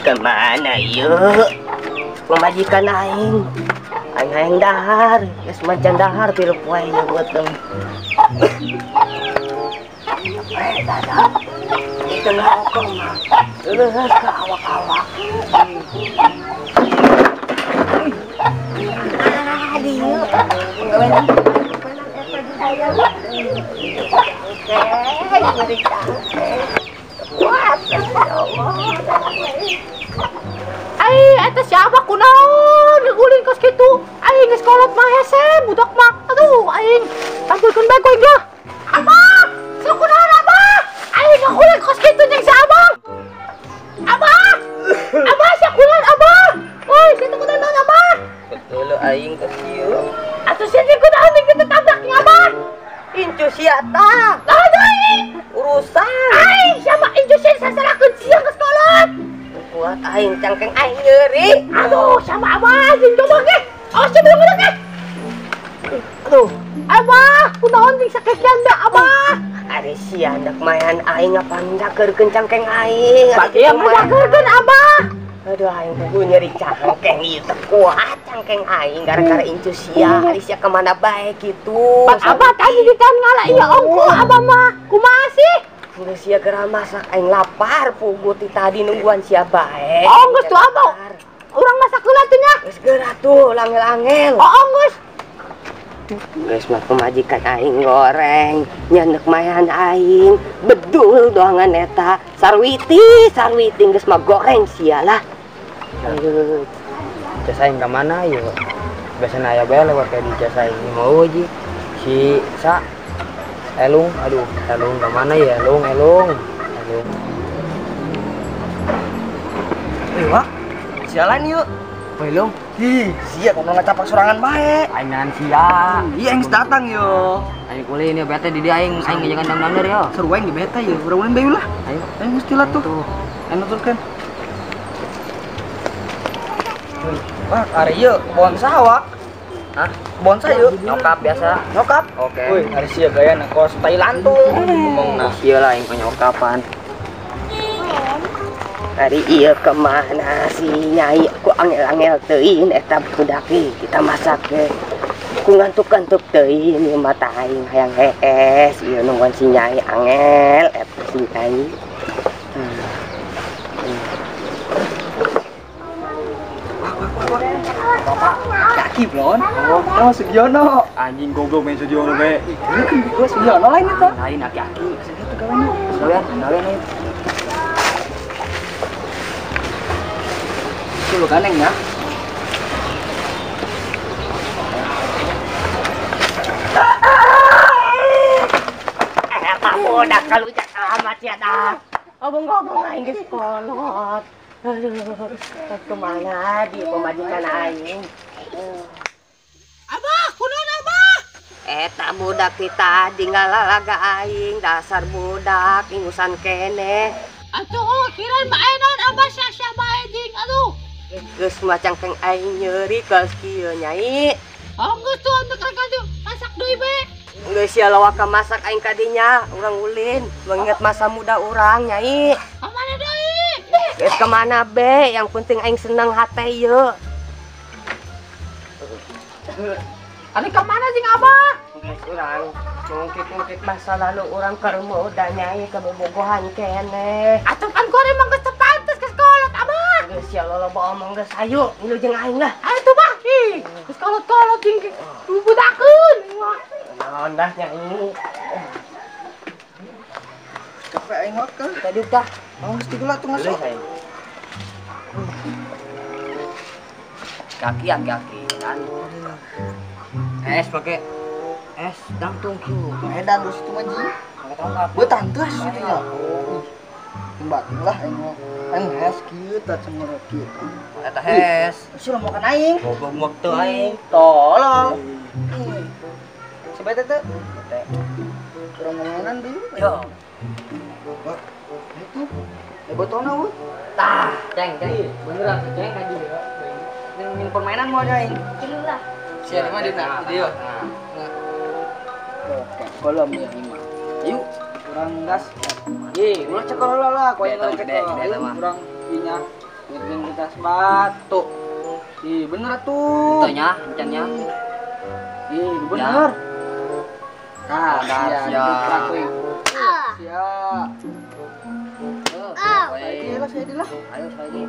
Kemana yuk? Pemajikan aing. Aing hayang dahar, geus macan dahar pira poe nya beuteung. Dadah. Itu ngokong mah. Leuheus ka awak-awak. Ah, dieu. Penggawean eta di saya. Oke, kuat ya Allah. Ai, eta si Abah kunaon ngegulin kos kitu. Aing geus kolot mah hese budak mah. Aduh, aing tampilkeun bae ku aing lah. Abah, sok kunaon Abah? Aing ngegulin kos kitu jeung si Abah. Abah! Abah sia kunaon Abah? Woi, sia teh kunaon Abah? Betul aing kos kieu. Atuh sia teh kunaon jeung kitu tabrak jeung Abah? Incu sia tah. Lah deui. Urusan. Aing sia mah incu sia sasarakeun sia geus kolot. Kuat aing cangkeng aing nyeri. Aduh, sama Abah jeung coba ge. Awas sia budak ge. Aduh, Abah, kunaon jeung sakekian da Abah? Ari sia ndak mayan aing ngapandakeurkeun cangkeng aing. Pati yang ngapandakeurkeun Abah. Aduh, aing kudu nyeri cangkeng ieu teh kuat cangkeng aing gara-gara incu sia. Ari sia kemana bae kitu. Pan Abah tadi ditan ngala ieu ongkoh Abah mah. Kumaha sih? Geus sia geura masak aing lapar pugu ti tadi nungguan sia bae. Oh, geus tuh Abah. Urang masak heula tuh nya. Geus geura tuh langel-angel. Oh, geus. Geus mah pemajikan aing goreng, nyanek mayan aing, bedul doangan eta. Sarwiti, sarwiti geus mah goreng sia lah. Aduh. Jasa aing ka mana ieu? Biasana aya bae lewat ka di jasa aing mau ji. Si Sa Elung, aduh, Elung ke mana ya? Elung, Elung, Elung. Wah, jalan yuk. Elung, hi, sia kono ngacapak sorangan bae. Aing nahan sia. Iya, aing datang yo. Aing kulin ya bete di dia aing, aing jangan dang-dangder yo. Seru aing di bete yo, urang ulin bae lah. Ayo, aing mesti lah tuh. Aing nuturkeun. Wah, ari ieu kebon sawah. Hah? Bonsai yuk. Nyokap biasa. Nyokap? Oke. Wih, hari sia gaya na kos Thailand tuh. Ngomong sia lah yang penyokapan. Hari iya kemana sih nyai? Ku angel-angel teuing eta budak kita masak ge. Ku ngantuk-ngantuk teuing ieu mata aing hayang hees ieu nungguan si nyai angel eta si nyai. Bapak kaki blon. Oh, Sugiono. Anjing goblok main Sugiono be. Gua Sugiono lain itu. Lain aki-aki. Segitu kawannya. Sekalian, sekalian ayo. Itu lo ganeng ya. Eta budak kalujak amat ya dah. Ngomong-ngomong aing geus kolot. Aduh, kemana di pemajikan aing? Abah, kunaon Abah? Eta budak ti tadi ngalalaga aing, dasar budak ingusan keneh. Atuh, kirain bae naon Abah sia-sia bae jeung aduh. Geus mah cangkeng aing nyeri geus kieu nyai. Oh, geus tuh anu rek masak deui be. Geus sia lawak masak aing kadinya, urang ulin mengingat masa muda urang nyai. Kamana deui? Geus kemana be, yang penting aing seneng hate ieu. Ari kemana jeung Abah? Geus urang ngungkit-ngungkit masa lalu urang keur muda nyai kebobogohan keneh. Atuh kan goreng emang geus teu pantes geus kolot Abah. Geus sia loloba omong geus ayo ngilu jeung aing lah. Ayo tuh Bah. Ih, geus kolot-kolot jeung budakeun. Naon dah nyai. Capek aing mah ke. Tadi tah. Oh, mesti gula tuh masuk. Kaki aki-aki dan es pakai es dangtung kieu. Edan lu situ mah ji. Gua tante situ nya. Mbak lah aing mah. Aing hes kieu tah cemur kieu. Eta hes. Sia makan aing. Goblok waktu aing. Tolol. Sebete teh. Kurang ngomongan dulu. Yo. Wah, itu. Botolna we. Tah, ceng, ceng. Beneran ceng kaji ya. Ningin permainan mau aja aing. Kieu lah. Sia di mana dina? Di dieu. Nah. Oke, kolom ya lima. Ayo, urang gas. Ye, ulah cekel heula lah, ku aing cekel. Urang inya ngeukeun kertas batu. Ih, bener atuh. Teu nya, encan nya. Ih, bener. Tah, sia. Sia. Ayo lah, saya lah. Ayo saya.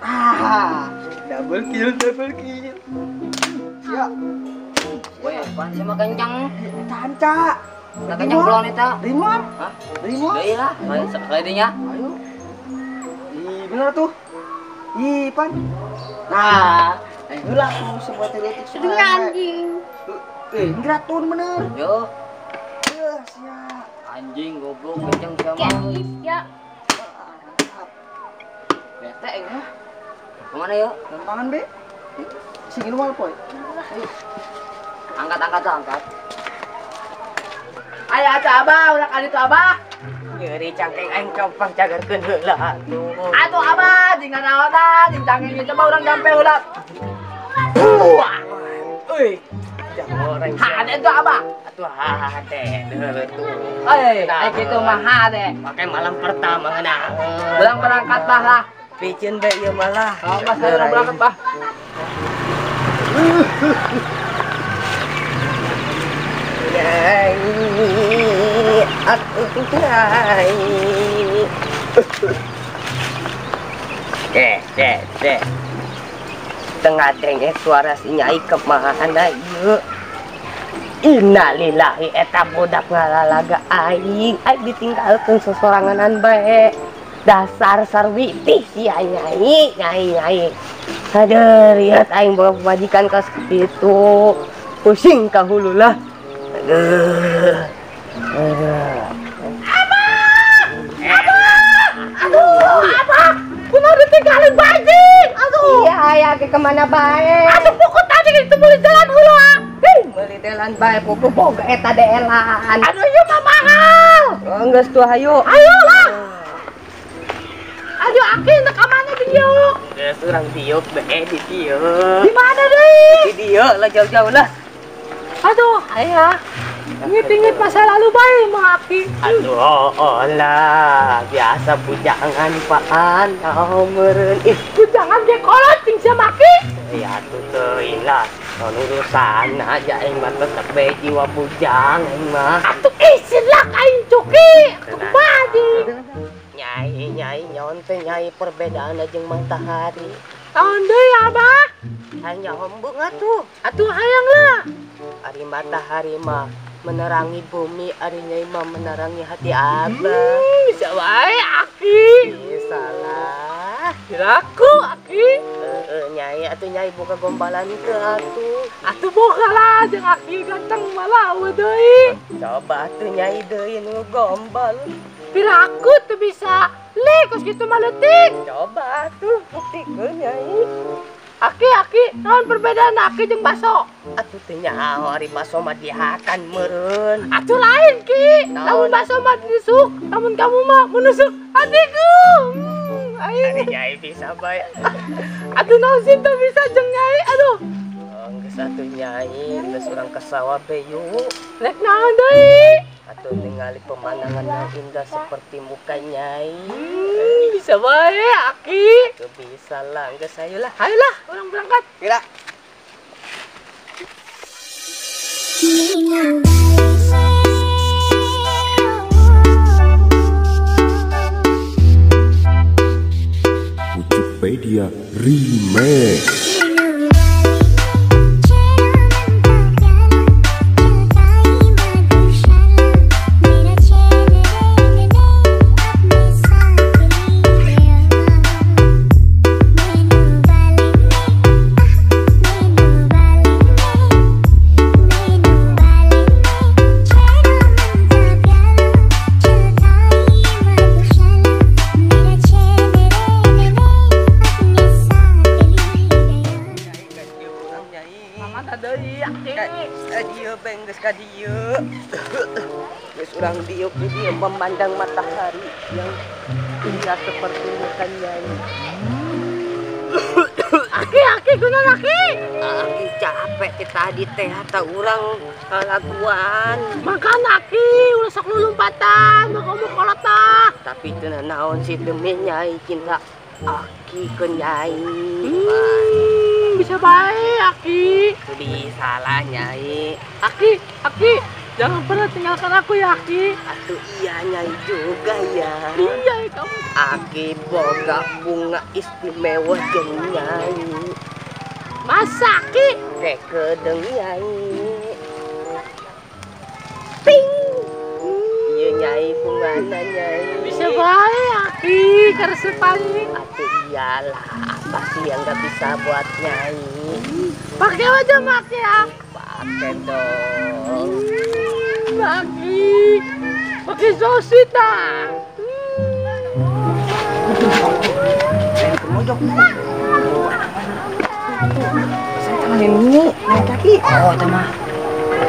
Ah, double kill, double kill. Sia. Weh, pan sama kencang. Tahan, Cak. Nah, kencang belum eta. Rimon. Hah? Rimon. Deui lah, saya dinya. Ayo. Ih, bener tuh. Ih, pan. Nah, ayo lah sebuah teoretik anjing. Eh, ngeratun bener. Yo. Eh, sia. Anjing goblok kencang sama. Ya. Bete aing mah. Kemana yuk? Tangan be. Sing lu poy. Angkat, angkat, angkat. Ayo atuh abah, ulah ka ditu abah. Nyeri cangkeng aing compang cagarkeun heula atuh. Atuh abah, jeung nanaonan, jeung cangkeng ieu coba urang jampe heula. Euy. Jangan hade tuh abah. Atuh hade heula tuh. Euy, ai kitu mah hade. Pakai malam pertama ngeunah. Urang berangkat bah lah. Piceun bae ieu malah. Oh, bah saya urang berangkat bah. Nyai, atuh nyai. Deh, deh. Tengah denge suara si nyai kemana ieu? Innalillahi eta budak ngalalaga aing, aing ditinggalkeun sesoranganan bae. Dasar sarwiti sia nyai, nyai, nyai. Aduh, lihat aing bawa pemajikan kas kitu. Pusing ka hulu lah. Aduh. Aduh. Abah! Abah! Aduh, abah! Kumaha ditinggalin bae? Aduh. Iya, aya ke kemana bae? Aduh, pokok tadi itu meuli jalan heula. Hei, meuli jalan bae pokok boga eta deelan. Aduh, ieu mah mahal. Oh, geus tuh hayu. Ayo lah. Aduh, aki teh ka mana diuk? Geus urang diuk bae di dieu. Di mana deui? Di dieu lah jauh-jauh lah. Aduh, ayah. Ingat-ingat masa lalu bae mah aki. Aduh, oh lah, biasa bujangan paan, oh meureun. Ih, bujangan ge kolot jeung sia maki. Ya atuh teuing lah. Naon urusan aja aing mah tetep bae jiwa bujang aing mah. Atuh isin lah aing cuki. Kumaha di? Nyai, nyai, nyaon teh nyai perbedaan jeung matahari. Naon deui abah? Hayang nyahombung atuh. Atuh hayang lah. Ari matahari mah menerangi bumi, ari nyai mah menerangi hati abah. Bisa wae aki. Bisa lah. Kiraku aki. Nyai atuh nyai buka gombalan teu atuh. Atuh boga lah jeung aki ganteng malah eueuh deui. Coba atuh nyai deui nu gombal. Piraku teu bisa. Le kos kitu mah leutik. Coba atuh buktikeun nyai. Aki, aki, naon perbedaan aki jeung baso? Atuh teu nyaho ari baso mah dihakan meureun. Atuh lain ki. Lamun baso mah dinusuk, lamun kamu mah menusuk hatiku. Aing ari nyai bisa bae. Atuh naon sih teu bisa jeung nyai aduh. Oh, geus atuh nyai, geus urang ka sawah be yuk. Rek naon deui? Atuh ningali pemandangan yang indah seperti muka nyai. Bisa bae aki. Atuh bisa lah, geus ayo lah. Ayo lah, urang berangkat. Kira. Ucukpedia Remix. Geus urang diuk di dieu memandang matahari yang indah seperti muka nyai. Aki, aki, guna aki. Aki capek ti tadi teh ata urang laguan. Makan aki, ulah sok lulumpatan, mau ngomong kolot mah. Tapi teu naon sih demi Nyai cinta Aki ke Nyai. Bisa bae Aki. Bisa lah Nyai. Aki, Aki, jangan pernah tinggalkan aku ya Aki. Atuh iya Nyai juga ya. Iya kamu. Aki boga bunga istimewa jeung Nyai. Masa Aki? Kekedeng Nyai. Ting. Iya Nyai bungana Nyai. Bisa bae Aki, karesep aing. Atuh iyalah, apa sih yang gak bisa buat Nyai? Pakai aja make ya. Pakai dong. Aki, pakai sosita. Ini naik kaki. Oh, itu mah.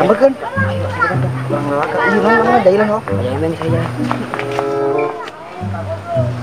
Tambahkan. Ayo, saya kurang lelaka. Iya, mana jailan oh. Jailan saya.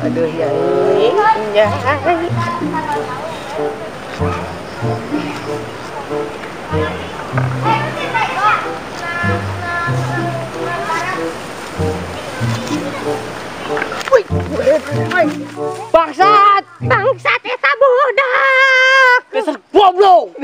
Aduh, Nyai. Nyai. Bangsat! Bangsat eta budak. Dasar goblok.